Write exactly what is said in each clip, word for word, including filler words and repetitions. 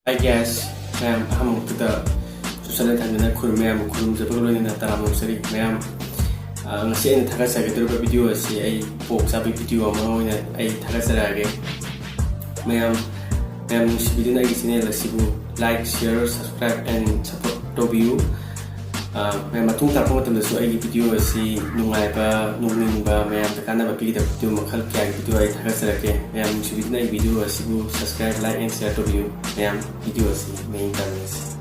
Hi guys, ꯃꯌꯥꯝ ꯑꯍꯥꯟꯕꯃꯛꯇꯗ social ꯊꯝꯗꯨꯅ ꯈꯨꯔꯨꯝ ꯃꯌꯥꯝꯕꯨ ꯈꯨꯔꯨꯝꯖꯕꯒ ꯂꯣꯏꯅꯅ ꯇꯔꯥꯝꯅ ꯑꯣꯛꯆꯔꯤ꯫ ꯃꯌꯥꯝ, ꯑ, ꯉꯁꯤ ꯑꯩꯅ ꯊꯥꯒꯠꯆꯒꯗꯧꯔꯤꯕ ꯚꯤꯗꯤꯑꯣ ꯑꯁꯤ ꯑꯩ ꯄꯣꯛ ꯆꯥꯕꯒꯤ ꯚꯤꯗꯤꯑꯣ ꯑꯃ ꯑꯣꯏꯅ ꯑꯩ ꯊꯥꯒꯠꯆꯔꯛꯑꯒꯦ꯫ ꯃꯌꯥꯝ, ꯃꯌꯥꯝ ꯅꯨꯡꯁꯤꯕꯤꯗꯨꯅ ꯑꯩꯒꯤ ꯆꯦꯅꯦꯜ ꯑꯁꯤꯕꯨ like, share, subscribe and support ꯇꯧꯕꯤꯌꯨ꯫ ꯑ, ꯃꯌꯥꯝ ꯃꯇꯨꯡ ꯇꯥꯔꯛꯄ ꯃꯇꯝꯗꯁꯨ ꯑꯩꯒꯤ ꯚꯤꯗꯤꯑꯣ ꯑꯁꯤ ꯅꯨꯡꯉꯥꯏꯕ, ꯅꯣꯛꯅꯤꯡꯕ, ꯃꯌꯥꯝꯗ ꯀꯥꯟꯅꯕ ꯄꯤꯒꯗꯕ ꯚꯤꯗꯤꯑꯣ ꯃꯈꯜ ꯀꯌꯥꯒꯤ ꯚꯤꯗꯤꯑꯣ ꯑꯩ ꯊꯥꯒꯠꯆꯔꯛꯀꯦ꯫ ꯃꯌꯥꯝ ꯅꯨꯡꯁꯤꯕꯤꯗꯨꯅ ꯑꯩꯒꯤ ꯚꯤꯗꯤꯑꯣ ꯑꯁꯤꯕꯨ subscribe, like and share ꯇꯧꯕꯤꯌꯨ꯫ ꯃꯌꯥꯝ ꯚꯤꯗꯤꯑꯣ ꯑꯁꯤ ꯃꯌꯦꯡ ꯇꯥꯃꯤꯟꯅꯁꯤ꯫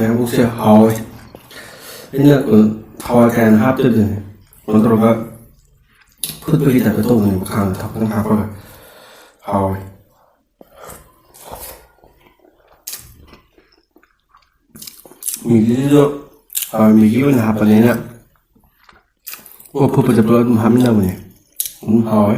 ꯉꯥꯏꯕꯣꯛꯁꯦ ꯍꯥꯎꯋꯦ꯫ ꯑꯩꯅ ꯊꯋꯥꯏ ꯀꯌꯥ ꯍꯥꯞꯇꯕꯤꯗꯅꯦ, ꯀꯩꯅꯣ ꯇꯧꯔꯒ ꯐꯨꯠꯄꯒꯤ ꯇꯥꯏꯞꯇ ꯇꯧꯕꯅꯦꯕ, ꯈꯥꯡꯗ ꯊꯥꯎ ꯈꯤꯇꯪ ꯍꯥꯞꯄꯒ꯫ ꯍꯥꯎꯋꯦ꯫ ꯃꯤꯒꯤꯁꯤꯁꯨ, ꯑ, ꯃꯤꯒꯤ ꯑꯣꯏꯅ ꯍꯥꯞꯄꯅꯤꯅ ꯑꯣꯛ ꯐꯨꯠꯄꯁꯦ ꯄꯨꯂꯞ ꯑꯗꯨꯝ ꯍꯥꯞꯃꯤꯟꯅꯕꯅꯦ꯫ ꯑꯗꯨꯝ ꯍꯥꯎꯋꯦ꯫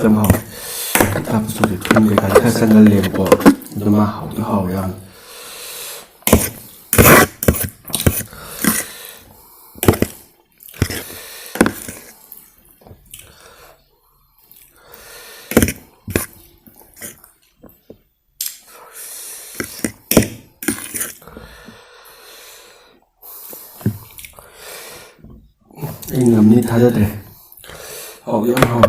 ꯌꯥꯝ ꯍꯥꯎꯋꯦ꯫ ꯀꯠ ꯍꯥꯞꯄꯁꯨ ꯍꯧꯖꯤꯛ ꯊꯨꯝ ꯀꯩꯀꯥꯗꯤ ꯈꯔ ꯆꯪꯒꯜꯂꯦꯕꯀꯣ, ꯑꯗꯨ ꯃꯥ ꯍꯥꯎꯗꯤ ꯍꯥꯎꯋꯦ ꯌꯥꯝ꯫ ꯑꯩ ꯉꯝꯅꯤ ꯊꯥꯖꯗ꯭ꯔꯦ꯫ ꯍꯥꯎ, ꯌꯥꯝ ꯍꯥꯎ꯫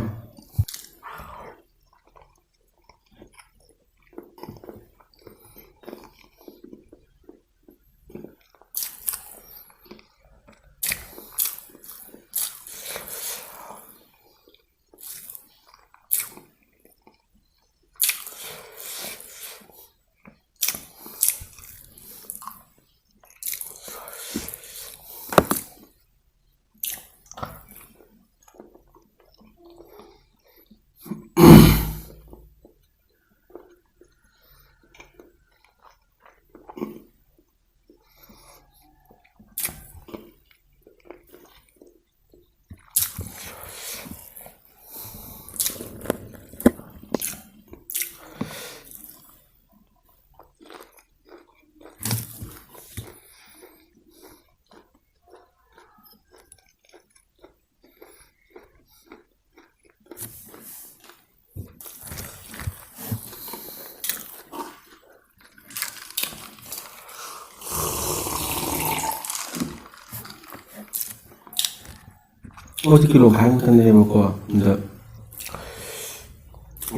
ꯄꯣꯠꯁꯦ ꯀꯤꯂꯣ ꯃꯈꯥꯏ ꯃꯨꯛꯇꯅꯦꯕꯀꯣ, ꯑꯗ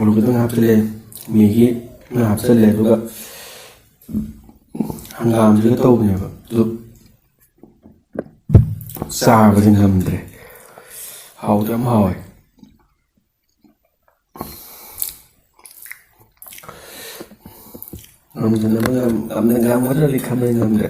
ꯑꯂꯨ ꯈꯤꯇꯪ ꯍꯥꯞꯆꯤꯜꯂꯦ, ꯃꯦꯒꯤ ꯈꯔ ꯍꯥꯞꯆꯤꯜꯂꯦ, ꯑꯗꯨꯒ ꯍꯪꯒꯥꯝꯁꯤꯒ ꯇꯧꯕꯅꯦꯕ, ꯑꯗꯨ ꯆꯥꯕꯁꯦ ꯉꯝꯗ꯭ꯔꯦ꯫ ꯍꯥꯎꯗꯤ ꯌꯥꯝ ꯍꯥꯎꯋꯦ꯫ ꯉꯝꯗꯅꯕ ꯉꯝ-, ꯉꯝꯗ-, ꯉꯝꯒꯗ꯭ꯔꯗꯤ ꯈꯟꯕꯗꯤ ꯉꯝꯗ꯭ꯔꯦ꯫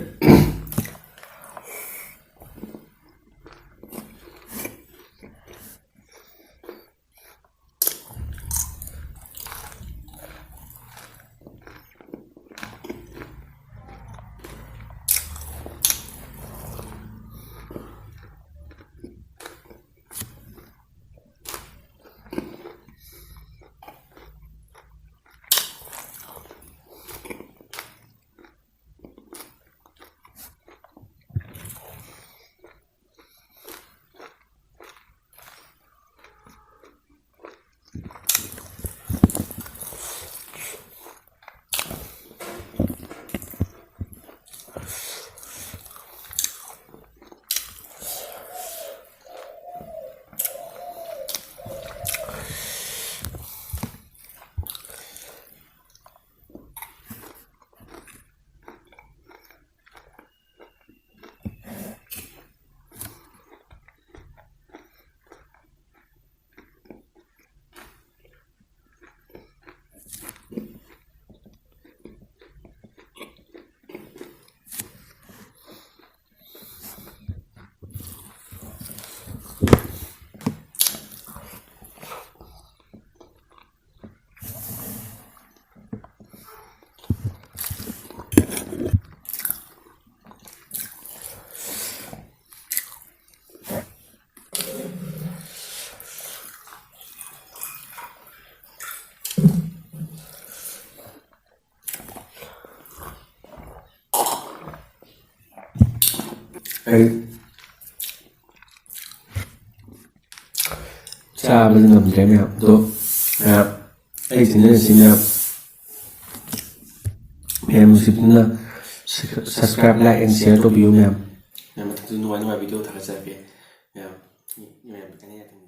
ꯑꯩ ꯆꯥꯕꯗꯤ ꯉꯝꯗ꯭ꯔꯦ ꯃꯌꯥꯝ꯫ ꯑꯗꯣ ꯃꯌꯥꯝ, ꯑꯩ ꯆꯦꯅꯦꯜꯁꯤ ꯃꯌꯥꯝ, ꯃꯌꯥꯝ ꯅꯨꯡꯁꯤꯕꯤꯗꯨꯅ subscribe, like and share ꯇꯧꯕꯤꯌꯨ ꯃꯌꯥꯝ꯫ ꯃꯌꯥꯝ, ꯃꯊꯪꯁꯨ ꯅꯨꯡꯉꯥꯏ ꯅꯨꯡꯉꯥꯏ ꯚꯤꯗꯤꯑꯣ ꯊꯥꯒꯠꯆꯔꯛꯀꯦ ꯃꯌꯥꯝ꯫ ꯃꯌꯥꯝ ꯀꯥꯟꯅꯩ ꯌꯥꯊꯪ꯫